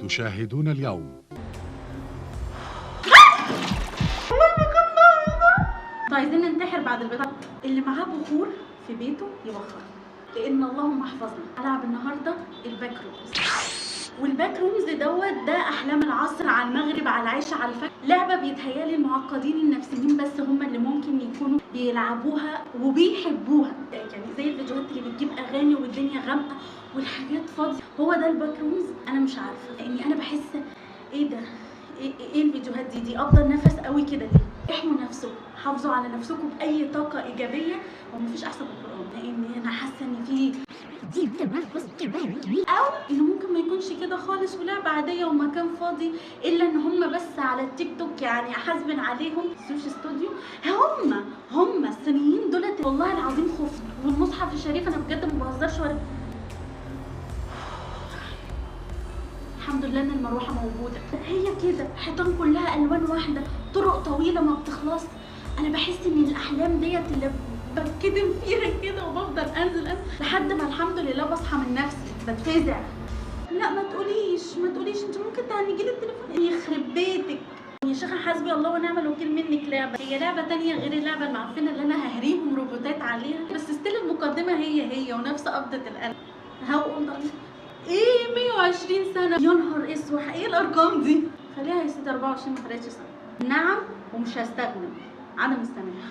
تشاهدون اليوم. انتوا عايزين ننتحر بعد البتاع. اللي معاه بخور في بيته يبخر، لان اللهم احفظنا. العب النهارده ال Backrooms، وال Backrooms دوت ده احلام العصر، على المغرب، على العشاء، على الفجر. لعبه بيتهيالي المعقدين النفسيين بس هم اللي ممكن يكونوا بيلعبوها وبيحبوها، يعني زي الفيديوهات اللي بتجيب اغاني والدنيا غامقه والحاجات فاضية. هو ده ال Backrooms. انا مش عارفه، لاني انا بحس ايه ده، ايه الفيديوهات دي افضل نفس قوي كده ليه؟ احموا نفسكم، حافظوا على نفسكم باي طاقة ايجابية، ومفيش احسن من القران، لان انا حاسه ان في او انه ممكن ما يكونش كده خالص ولعبه عادية ومكان فاضي، الا ان هم بس على التيك توك يعني حاسبين عليهم سوشي ستوديو. هم الصينيين دولت، والله العظيم خفت، والمصحف الشريف انا بجد ما بهزرش ولا. الحمد لله ان المروحة موجودة. هي كده حيطان كلها الوان واحدة، طرق طويلة ما بتخلص. انا بحس ان الاحلام ديت اللي بتكدم فيها كده وبفضل انزل لحد ما الحمد لله بصحى من نفسي بتفزع. لا ما تقوليش ما تقوليش، انت ممكن تهنجي لي التليفون، يخرب بيتك يا شيخه. حسبي الله ونعم الوكيل منك. لعبه هي لعبه تانية غير اللعبة المعفنه اللي انا ههريهم روبوتات عليها، بس still المقدمة هي هي ونفس قبضه القلب. هقوم ايه 120 سنة، يا نهار اسود، ايه الارقام دي؟ خليها يا سيدي 24، ما فرقتش سنة. نعم ومش هستغنى، عدم السماح.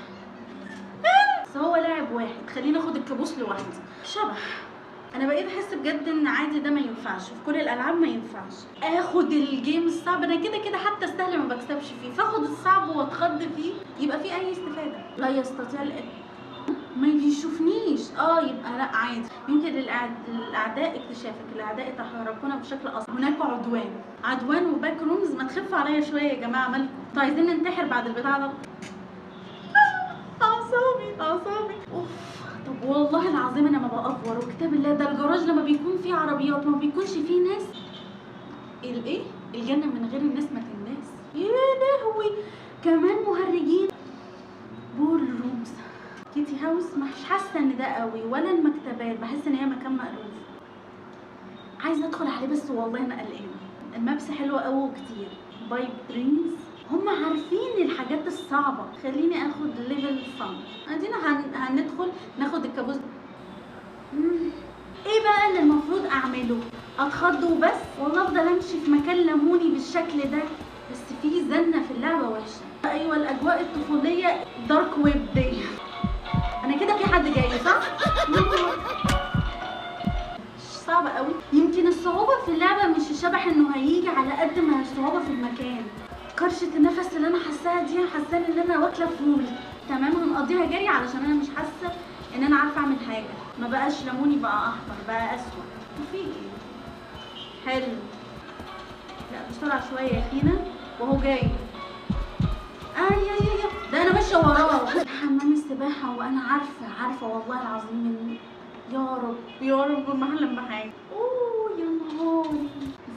بس هو لاعب واحد، خليني اخد الكابوس لوحدي. شبح. انا بقيت احس بجد ان عادي ده ما ينفعش في كل الالعاب، ما ينفعش اخد ال game الصعب. انا كده كده حتى السهل ما بكسبش فيه، فاخد الصعب واتخض فيه يبقى فيه اي استفاده. لا يستطيع ما بيشوفنيش، يبقى لا عادي. يمكن للاعداء اكتشافك، الاعداء يتحركون بشكل اسرع. هناك عدوان، عدوان و Backrooms. ما تخفوا عليا شوية يا جماعة، مالكم؟ انتوا عايزين ننتحر بعد البتاع ده؟ اعصابي اعصابي، اوف. طب والله العظيم انا ما بأفور، وكتاب الله ده الجراج لما بيكون فيه عربيات ما بيكونش فيه ناس. الايه؟ الجنة من غير الناس ما تنداس. يا لهوي، كمان مهرجين. Ballrooms، kitty house، مش حاسه ان ده قوي، ولا المكتبات، بحس ان هي مكان مألوف. عايزه ادخل عليه بس والله انا قلقانة. ال maps حلوة قوي وكتير. pipe dreams، هم عارفين الحاجات الصعبة. خليني اخد level fun. ادينا هندخل ناخد الكابوس. ايه بقى اللي المفروض اعمله؟ اتخض وبس، والله افضل امشي في مكان لموني بالشكل ده؟ بس في زنه في اللعبة وحشة. ايوه الاجواء الطفولية، dark web دي. انا كده في حد جاي صح؟ صعب قوي. يمكن الصعوبة في اللعبة مش الشبح انه هيجي على قد ما الصعوبة في المكان. كرشه النفس اللي انا حاساها دي، حاسه ان انا واكله فول. تمام هنقضيها جري علشان انا مش حاسه ان انا عارفه اعمل حاجة. ما بقاش ليموني، بقى احمر، بقى اسود. وفي ايه؟ حلو. لا بسرعة شوية يا خينا، وهو جاي. اي اي اي، ده انا ماشية وراه. حمام السباحة، وانا عارفه عارفه والله العظيم من يا رب يا رب ما احلم بحاجة. اوه يا نهاري،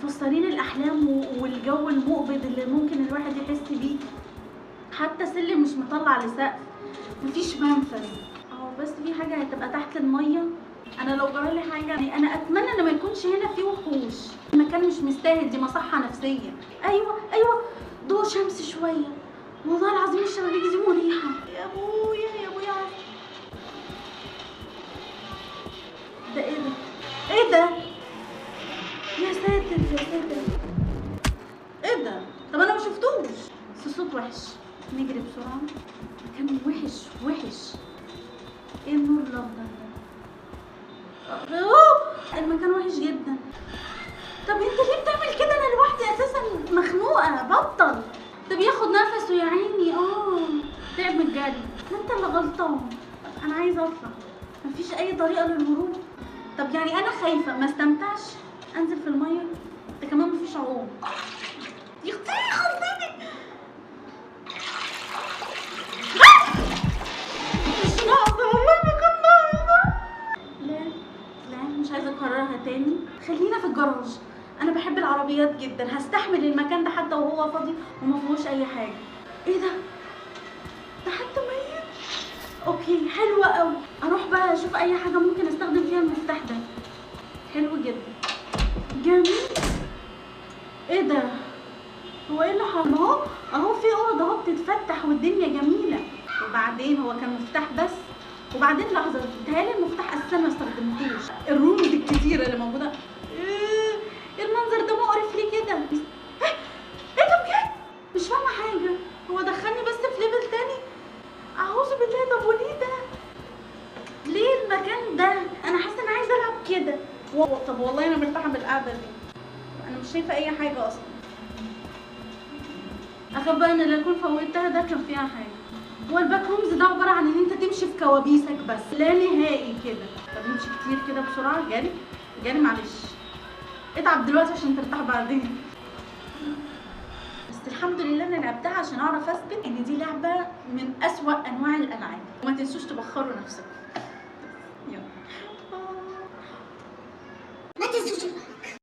مفسرين الاحلام والجو المقبض اللي ممكن الواحد يحس بيه. حتى سلم مش مطلع لسقف، مفيش منفذ. اهو بس في حاجة هتبقى تحت المية. انا لو جرالي حاجة، انا اتمنى ان ما يكونش هنا في وحوش. المكان مش مستاهل، دي مصحه نفسية. ايوه ايوه، ضوء شمس شوية. والله العظيم الشبابيك دي مريحه. يا ابويا يا ابويا، ده ايه ده؟ ايه ده؟ يا ساتر يا ساتر، ايه ده؟ طب انا ما شفتوش. بس صوت وحش، نجري بسرعة. مكان وحش وحش. ايه النور الاخضر ده؟ اوه المكان وحش جدا. طب انت ليه بتعمل كده؟ انا لوحدي اساسا مخنوقه، بطل. ده بياخد نفسه يا عيني. تعب من الجري. ما انت اللي غلطان. انا عايزه اطلع، مفيش اي طريقه للهروب. طب يعني انا خايفة ما استمتعش، انزل في المية؟ ده كمان مفيش عوم. يا اختي خضتني. مش ناقصه والله، ما كان ناقصه. لا لا مش عايزه اكررها تاني. خلينا في الجراج، انا بحب العربيات جدا، هستحمل المكان ده حتى وهو فاضي وما فيهوش اي حاجة. ايه ده؟ ده حتى ميت. okay حلوة قوي. اروح بقى اشوف اي حاجة ممكن استخدم فيها المفتاح ده. حلو جدا، جميل. ايه ده؟ هو ايه اللي حصل؟ اهو اهو في اوضة اهو بتتفتح والدنيا جميلة. وبعدين هو كان مفتاح بس، وبعدين لحظة بيتهيألي المفتاح اساسا ما استخدمتوش. ال rooms الكتيرة اللي موجودة، ايه المنظر ده مقرف ليه كده؟ ايه ده بجد؟ مش فاهمه حاجة، هو دخلني بس في level تاني؟ اعوذ بالله. طب وليه ده؟ ليه المكان ده؟ انا حاسه اني عايزه العب كده. طب والله انا مرتاحة بالقعده دي، انا مش شايفه اي حاجة اصلا. اخاف بقى ان اللي اكون فوتها ده كان فيها حاجة. هو ال Backrooms ده عبارة عن ان انت تمشي في كوابيسك بس لا نهائي كده. طب نمشي كتير كده بسرعة، جري جري، معلش اتعب دلوقتي عشان ترتاح بعدين. بس الحمد لله انا لعبتها عشان اعرف اثبت ان دي لعبه من اسوأ انواع الالعاب. وما تنسوش تبخروا نفسكم.